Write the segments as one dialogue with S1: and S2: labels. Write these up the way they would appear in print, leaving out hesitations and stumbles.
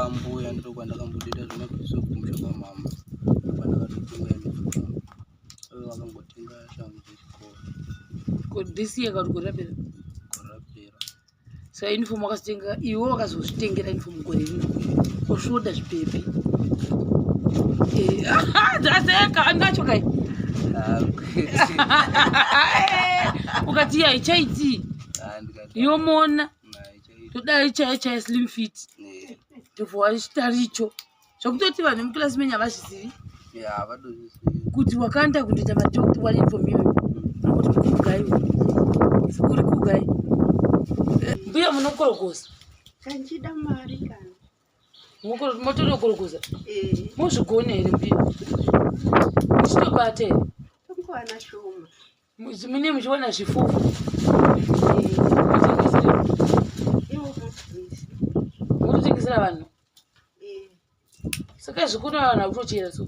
S1: Kwambuya ndiko kwandakambodita zvemapiso kumusha kwamama, kwandakatotenga uniform. Ivo vakangotenga shangu dzechikoro.
S2: This year kana kuti gore rapera?
S1: Gore rapera.
S2: Saka uniform wakazotenga iwe, wakazozvitengera uniform gore rino, osvoda zvipepi. Dzaseka anacho kai.
S1: Ah, kwete.
S2: Ukati iya ichaiti
S1: Ah, ndikati
S2: yomona
S1: haichaiti.
S2: Todai chai chai slim fit. Tobva chitaricho zvekutoti vanhu vemukirasi menyu havazvizivi
S1: Ya, havadozvizivi.
S2: Kuti wakaenda kundoita madokta one uniform iyoyo, kuti kugai uri kugai. Mbuya, munokorokosa?
S3: Kanchida mari kana.
S2: Motodokorokosa?
S3: Eh.
S2: Muzvigone here mbuya? Muchitobata here?
S3: Tongowana shoma.
S2: Mune muchiwana zvifufu?
S3: Eh. Iwo mabvisi.
S2: Mutotengesera vanhu?
S3: Eh.
S2: Saka zvikuna vanhu vakutochera so?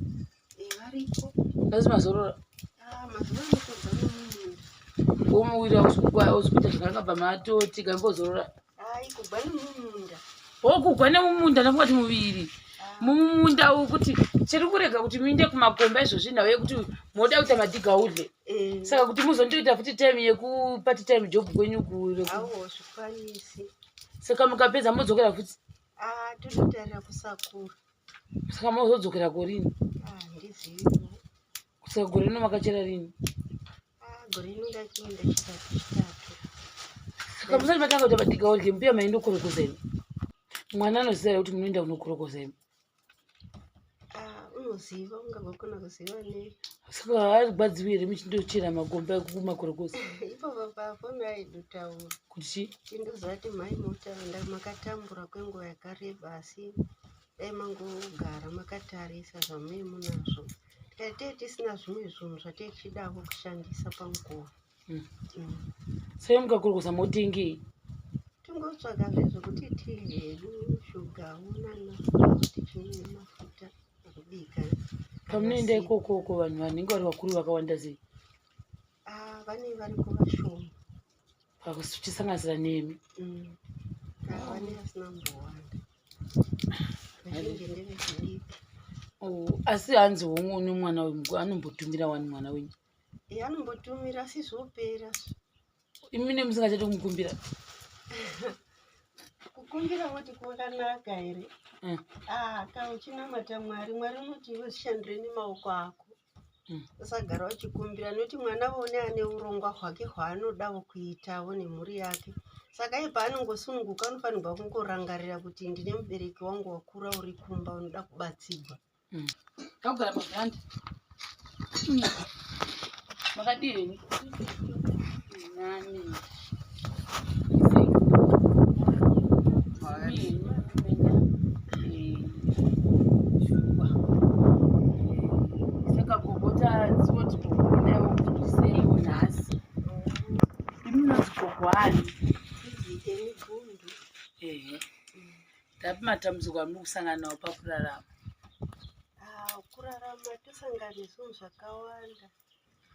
S3: Eh, variko.
S2: Nhasi mazorora?
S3: Ah, mazuva anotobva nomumunda.
S2: Womuviri ausi kuita zvakanaka, bva matoti gambozorora.
S3: Ai, kubva nomumunda.
S2: Wokugwa nemumunda, ndafunga kuti muviri mumunda kuti chiri kurega kuti muinde kumakomba izvozvi, nhau yekuti moda kuita madhigaudle.
S3: Eh.
S2: Saka kuti muzondoita futi time yekupart time job kwenyu kure?
S3: Awo, zvikwanisi.
S2: Saka mukapedza modzokera futi?
S3: Ah, tototarira kusakura.
S2: Saka mozodzokera korini?
S3: Ah, handiziviwo.
S2: Saka gore rino makachera rini?
S3: Ah, gore rino ndachienda chitatu chitatu.
S2: Saka musati matanga kuita madhigaudle, mbuya, maindokorokoza imi? Mwana anoziva here kuti munoenda kunokorokoza imi?
S3: Ah, unoziva, ungagokona kuziva ne.
S2: Saka haagwadziwi here muchindochera magomba ekumakorokoza?
S3: Ipo pafoni aidotaura.
S2: Kuti chii?
S3: Chindozati mai mota makatambura kwenguva yakareba, asi dai mangogara makatarisa zvamuye munazvo. Tikati tee tisina zvimwe zvinhu zvateichidawo kushandisa panguva.
S2: Saka mukakorokoza motengei?
S3: Tingotsvaga zvezvekuti tidye hedu, shugawo nana tichinwe nemafuta ekubika.
S2: Pamunoenda ikokoko, vanhu vanenge vari vakuru vakawanda sei?
S3: Ah, vane variko vashoma.
S2: Pakuchisanganisira nemi?
S3: Ah, vane vasina kumbowanda, vazhinji ndevechidiki.
S2: Oh, asi hanzi umwe une mwana uyu anombotumira wani mwana wenyu?
S3: Eh, anombotumira, asi zvopera.
S2: Imi nemusingachadi kumukumbira?
S3: Kukumbira woti kwakanaka here? Ah, kana uchinamata Mwari, Mwari unoti iwe zvishandire nemaoko ako. Usagara uchikumbira, nekuti mwana vone ane urongwa hwake hwaanodawo kuitawo nemhuri yake. Saka iye paanongosununguka unofanirwa kungorangarira kuti ndine mubereki wangu wakura uri kumba unoda kubatsigwa.
S2: Kakugara pavhuranda. Makadii henyu? Nani? Sei? Shuwa. Saka gogo, tadziwoti gogo kuti seiwo nhasi. Imi munonzi gogo ani?
S3: Emibvundu.
S2: Ehe. Ndapi matambudziko amuri kusangana nawo pakurarama?
S3: Ah, kurarama tosangana nezvinhu zvakawanda.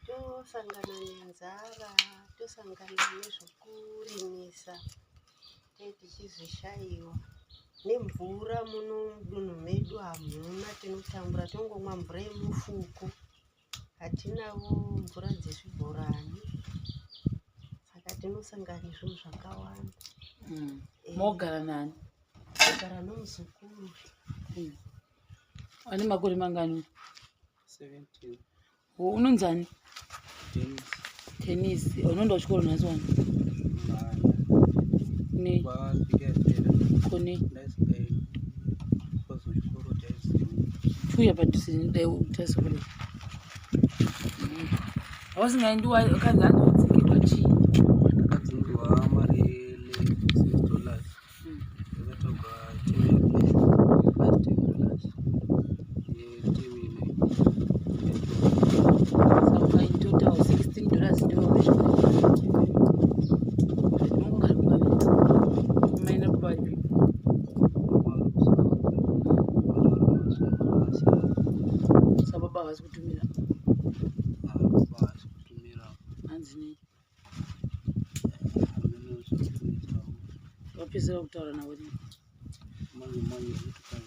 S3: Tosangana nenzara, tosangana nezvokurimisa, tee tichizvishayiwa. Nemvura muno mudunhu medu hamuna, tinotambura, tongomwa mvura yemufuku. Hatinawo mvura dzezvibhorani. Saka tinosangana nezvinhu zvakawanda. Eh.
S2: Mogara nani?
S3: Togara nomuzukuru.
S2: Ane makore mangani?
S1: 17.
S2: Unonzani?
S1: Dennis.
S2: Tennis. Unoenda kuchikoro nhasi wani? Nei?
S1: Vhiki yapera.
S2: Kone?
S1: Ndaisingaendi kwazochikoro taiziva.
S2: Chiuya padhuze dai tasukure. Hausingaendi, wakanzi hanzi wadzingirwa chii?
S1: Ndakadzingirwa mari ye$6 yakatogwa term yapera, plus $10 yeterm ino.
S2: Saka in total $16 ndiyo wechikoro. Mungogara muvaviri, mai nababa varipi? Saka baba havasi kutumira?
S1: Havasi kutumira.
S2: Hanzi nei?
S1: Hameno zvekuitawo.
S2: Wapedzisira kutaura navo rini?
S1: Manje manje zvekuti.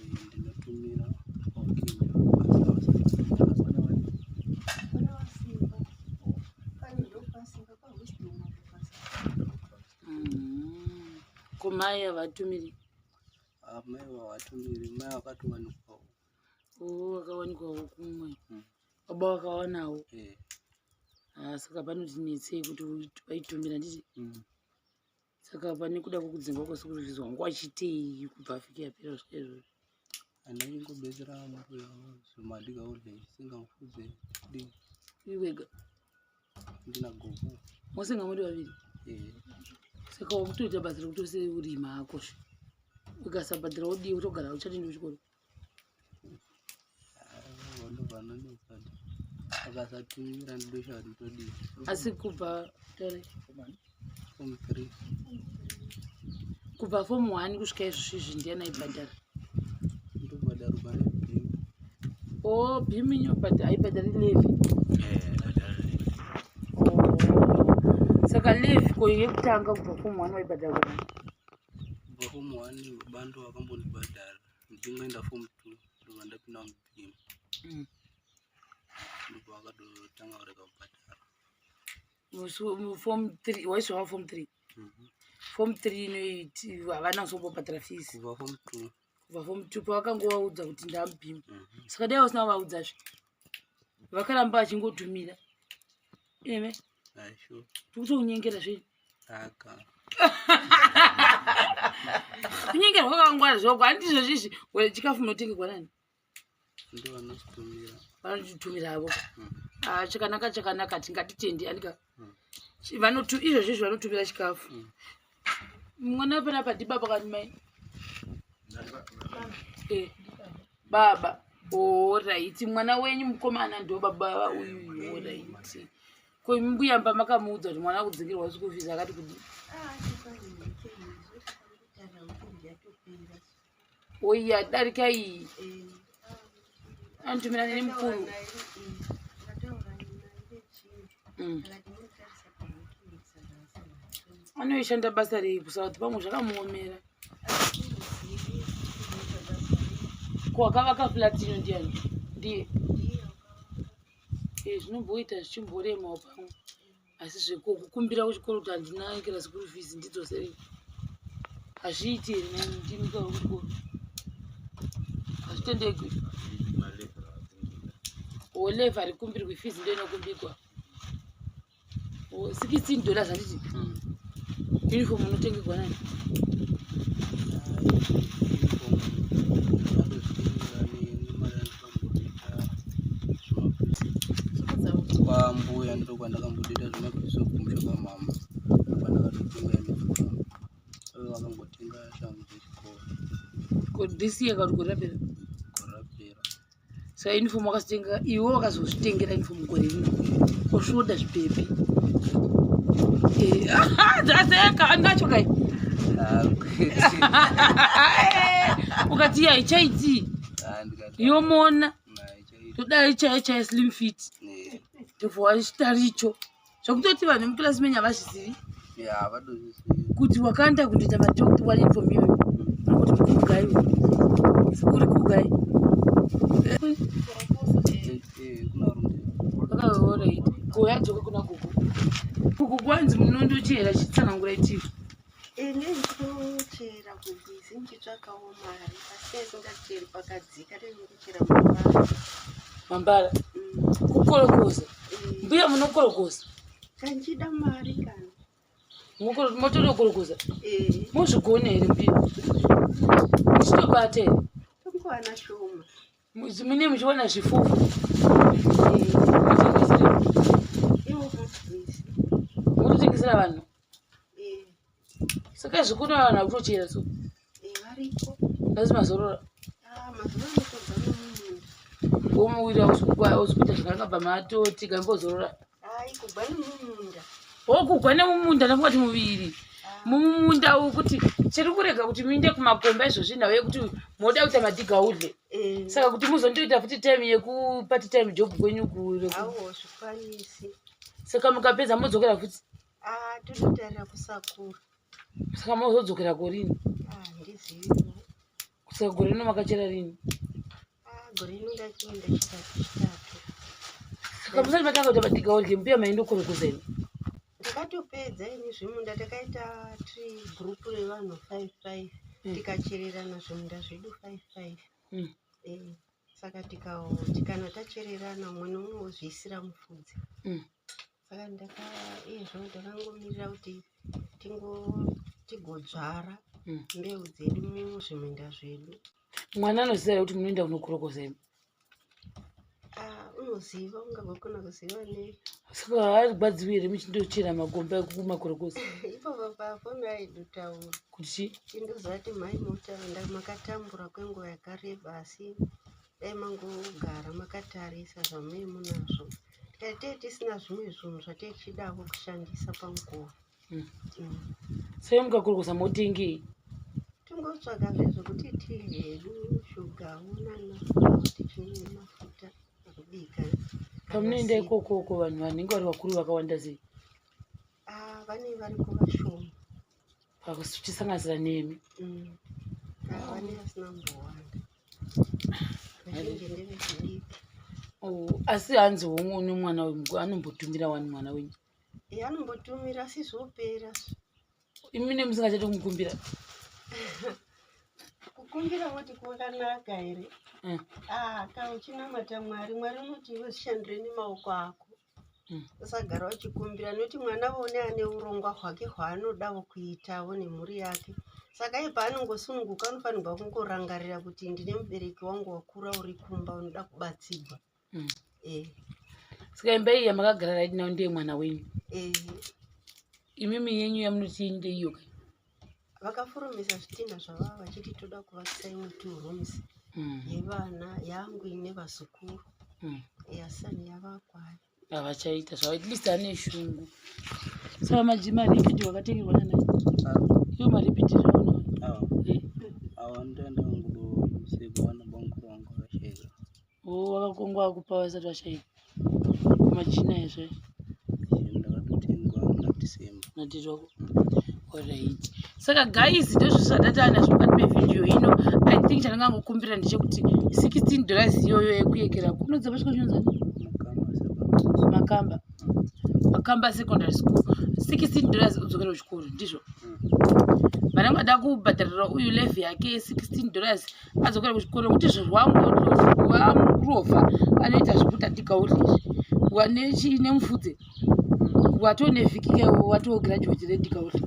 S2: Mai havatumiri?
S1: Mai havatumiri, mai vakatowanikwawo.
S2: Oo, vakawanikwawo kumwe. Baba vakawanawo. Ah, saka panoti netsei kuti vaitumira nditi. Saka pane kuda kwekudzingwa kweschool fees wanga wachitei kubva vhiki yapera kusvika izvozvi?
S1: Andaichingobetsera mbuya zvimadya udye singamufudze dii.
S2: Uri wega?
S1: Ndina gogo.
S2: Mose nga muri vaviri?
S1: Eh.
S2: Saka wakutoita basa rekutoseurima hakosve, ukasabhadhara wodii? Utogara uchatenda kuchikoro?
S1: Vanhu vanonetsa, akasatumira ndosha ndodii.
S2: Asi kubva tare
S1: Form 3.
S2: Kubva form 1 kusvika izvozvi izvi ndiani aibhadhara?
S1: Ndobhadharwa neBEAM.
S2: O, BEAM inobhadhara, aibhadhari levy? Saka levy ko yekutanga kubva form 1 waibhadhara kuna?
S1: Kubva form 1 bando vakambondibhadhara, ndichingoenda form 2 ndobva ndapinda muBEAM. Ndobva vakatotanga kurega kubhadhara.
S2: Form 3 waisvava form 3? Form 3 inoiti havana kuzombobhadhara fees?
S1: Kubva form 2.
S2: Kubva form 2 pawakangovaudza kuti ndamuBEAM. Saka dai usina kuvaudzazve, vakaramba vachingotumira eme?
S1: Aisho.
S2: Tikutokunyengera zvenyu.
S1: Aka.
S2: Kunyengera kwakangwara zvako, handizvo zvizvi. Chikafu munotengerwa nani?
S1: Ndo vanotitumira.
S2: Vanotitumira avo. Ah, chakanaka, chakanaka, tingatitendi andika. Izvozvo izvi vanotumira chikafu. Mwana panapa ndibaba kani mai? Eh, baba. Alright, mwana wenyu mukomana ndo baba uyu. Alright, ko mbuya mba makamuudza kuti mwana akudzingirwa school fees, akati kudi?
S3: Ah, chikwanekeni weekend yatopera.
S2: Oiya, darika iyi anotumira nemukuru.
S3: Ndataura naye chii. Akati munotarisa paweekend, saka
S2: Anoishanda basa rei kuSouth? Pamwe zvakamuomera. Ko akavaka flat ino ndiani? Ndiye? Eh, zvinomboita zvichimboremawo pamwe, asi zvekukumbira kuchikoro kuti handina kera school fees ndidzoserei hazviiti here? Ndimika kuchikoro hazvitendegwi. O, levy harikumbirwi, fees ndo inokumbirwa. O, $16 handiti? Uniform unotengerwa nani?
S1: Vatozvitumira nemari yandakamboita kwambuya, ndo kwandakambotoita zvemapiso kumusha kwamama, pandakatotenga uniform ave vakangotenga shangu dzechikoro.
S2: Ko this year kana kuti gore rapera?
S1: Gore rapera.
S2: Saka uniform wakazitenga iwe, wakazozvitengera uniform gore rino? Osvoda zvipepi dzaseka anacho kai. Ukati iya haichaiti. Yomona todai chai chai slim fit, tobva wachitaricho zvekutoti vanhu vemukirasi menyu havazvizivi kuti wakaenda kundoita madokta one uniform iyoyo. Anoti mukuru gai, kuri kugai. Vakaorit ko yadzoka kuna gogo, kuku kwanzi munondochera, chitsanangura itivi.
S3: Ini ndinochera kugwizi ndichitsvakawo mari, asi ndisingacheri pakadzika, ndinokuchera mambara.
S2: Mambara? Kukorokoza? Mbuya, munokorokoza?
S3: Kanchida mari kana.
S2: Motodokorokoza?
S3: Eh.
S2: Muzvigona here mbuya? Muchitobata here?
S3: Tongowana shoma.
S2: Mune muchiwana zvifufu?
S3: Eh.
S2: Mutengesera?
S3: Iwo mugwizi.
S2: Mutotengesera vanhu?
S3: Eh.
S2: Saka zvikuna vanhu vakutochera so?
S3: Eh, variko.
S2: Asi mazorora?
S3: Ah, mazuva anotobva nomumunda.
S2: Womuviri ausi kuita zvakanaka, bva matoti gambozorora.
S3: Ai, kubva nomumunda.
S2: Wokugwa nemumunda, ndamukati muviri mumunda uku kuti chiri kurega kuti muinde kumakomba izvozvi nhau yekuti moda kuita madhiga udle.
S3: Eh.
S2: Saka kuti muzondoita futi time yekupart time job kwenyu kure?
S3: Awo, zvikwanisi.
S2: Saka mukapedza modzokera futi?
S3: Ah, tototarira kusakura.
S2: Saka mozodzokera korini?
S3: Ah, handiziviwo.
S2: Saka gore rino makachera rini?
S3: Ah, gore rino ndachienda chitatu chitatu.
S2: Saka musati matanga kuita madhiga udle, mbuya, maindokorokoza imi?
S3: Ndakatopedza ini zvimunda, takaita tiri gurupu revanhu 5 5 tikachererana zvimunda zvedu 5 5. Saka tikati kana tachererana, umwe neumwe wozviisira mufudze. Saka ndaka iyezvo ndakangomirira kuti tigodzvara mbeu dzedu muzviminda zvedu.
S2: Mwana anoziva here kuti munoenda kunokorokoza imi?
S3: Ah, unoziva, ungagokona kuziva ne.
S2: Saka haarwadziwi here muchindochera magomba ekumakorokoza?
S3: Ipapo pafoni aidotaura.
S2: Kuti chii?
S3: Chindozati mai mota makatambura kwenguva yakareba, asi dai mangogara makatarisa zvamuye munazvo. Tikati tee tisina zvimwe zvinhu zvateichidavo kushandisa panguva.
S2: Sei mukakorokoza motengei?
S3: Tingotsvaga zvezvekuti tidye hedu, shuga unana tichine mafuta ekubika.
S2: Pamunoenda ikokoko vanhu vanenge vari vakuru vakawanda sei?
S3: Ah, vane variko vashoma.
S2: Pakuchisanganisira nemi?
S3: Ah, vane vasina kumbowanda, vazhinji ndevechidiki.
S2: Oh, asi hanzi homwe une mwana uyu anombotumira wani mwana wenyu?
S3: Eh, anombotumira asi zvopera.
S2: Imi nemusingachati kumukumbira?
S3: Kukumbira woti kwakanaka here? Ah, kana uchinamata Mwari, Mwari unoti iwe zvishandire nemaoko ako. Usagara uchikumbira, nekuti mwana vone ane urongwa hwake hwaanodawo kuitawo nemhuri yake. Saka iye paanongosununguka anofanirwa kungorangarira kuti ndine mubereki wangu wakura uri kumba unoda kubatsirwa.
S2: Saka imba iyi yamakagara right now ndeye mwana wenyu?
S3: Eh.
S2: Imimi yenyu yamunoti yenyu ndeiyo kai?
S3: Vakafurumisa zvitinha zvavava vachiti toda kuvakisa imwe two rooms yevana, yangu ine vazukuru. Yasani yavakwa.
S2: Havachaita zvavo, at least ane shungu. Saka maripiti wakatengerwa nanai? Iwo maripiti zvaona?
S1: Awa, ndoenda ngudo bankuru wangu vakashaika.
S2: O, wakakongwa akupa vasati vashaika machina ezve?
S1: Ndakatotengwa muna December.
S2: Natete wako. Alright, saka guys, ndozvo zvatata nazvo mukati mevhidhiyo ino. I think chandingangokumbira ndechekuti $16 iyoyo yekuyekera kunodza pasvika chinonzani?
S1: Makamba Secondary.
S2: Makamba, Makamba Secondary School, $16 udzokere kuchikoro, ndizvo? Vanenge vada kubhadharira uyu levy yake $16 adzokere kuchikoro, nekuti zvorwamurovha anoita zvekuti adhigauri izvi nemufudze watone vhiki ke watograduate redhigauri.